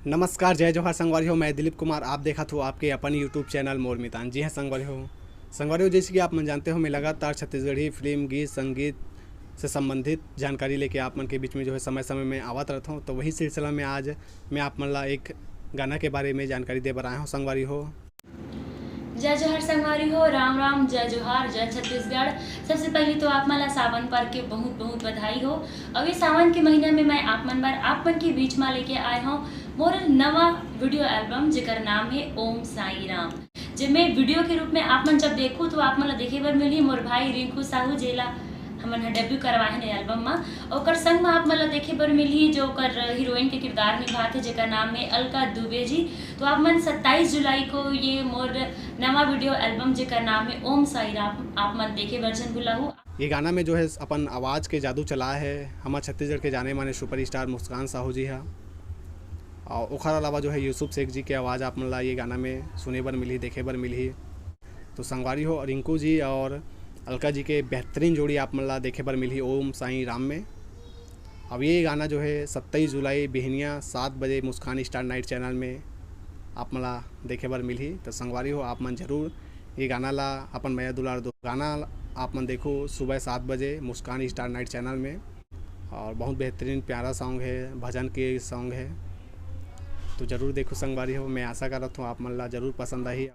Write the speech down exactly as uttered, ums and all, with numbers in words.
नमस्कार, जय जोहार संगवारी हो, मैं दिलीप कुमार, आप देखत हो आपके अपन YouTube चैनल मोर मितान। जी हाँ संगवारी हो, संगवारी हो, जैसे कि आप मन जानते हो, मैं लगातार छत्तीसगढ़ी फिल्म, गीत, संगीत से संबंधित जानकारी लेके आप मन के बीच में जो है समय समय में आवत रहता हूँ। तो वही सिलसिला में आज मैं आप मन ला एक गाना के बारे में जानकारी दे बर आया हूँ संगवारी हो। जय जोहार संगवारी हो, राम राम, जय जोहार, जय छत्तीसगढ़। सबसे पहले तो आप मन ला सावन पर्व के बहुत बहुत बधाई हो। और ये सावन के महीना में मैं आप मन बर, आप मन के बीच में लेके आए हूँ मोर नवा वीडियो एल्बम, जेकर नाम है ओम साई राम। जेमे वीडियो के रूप में आप मन जब देखू तो आप मन ला देखे बर मिलही मोर भाई रिंकू साहू, जेला हमन ह डेब्यू करवाए हन एल्बम म। ओकर संग म आप मन ला देखे बर मिलही जो ओकर हीरोइन के किरदार निभात हे, जेकर नाम है अलका दुबे जी। तो आप मन सत्ताईस जुलाई को ये मोर नवा वीडियो एल्बम, जेकर नाम है ओम साई राम, आप मन देखे बर झन भुलाहू। ये गाना में जो है अपन आवाज़ के जादू चला है हमर छत्तीसगढ़ के जाने माने सुपरस्टार मुस्कान साहू जी हा। और ओखर अलावा जो है यूसुफ शेख जी के आवाज़ आप मन ला ये गाना में सुने बर मिलही, देखे बर मिलही। तो संगवारी हो, रिंकू जी और अलका जी के बेहतरीन जोड़ी आप मन ला देखे बर मिलही ओम साई राम में। अब ये गाना जो है सत्ताईस जुलाई बिहनिया सात बजे मुस्कान स्टार नाइट चैनल में आप मन ला देखे बर मिलही। तो संगवारी हो, आप मन जरूर ये गाना ला अपन मया दुलार दो। गाना आप मन देखो सुबह सात बजे मुस्कान स्टार नाइट चैनल में। और बहुत बेहतरीन प्यारा सॉन्ग है, भजन के सॉन्ग है। तो जरूर देखो संगवारी हो, मैं आशा करत हूँ आप मन ला जरूर पसंद आही।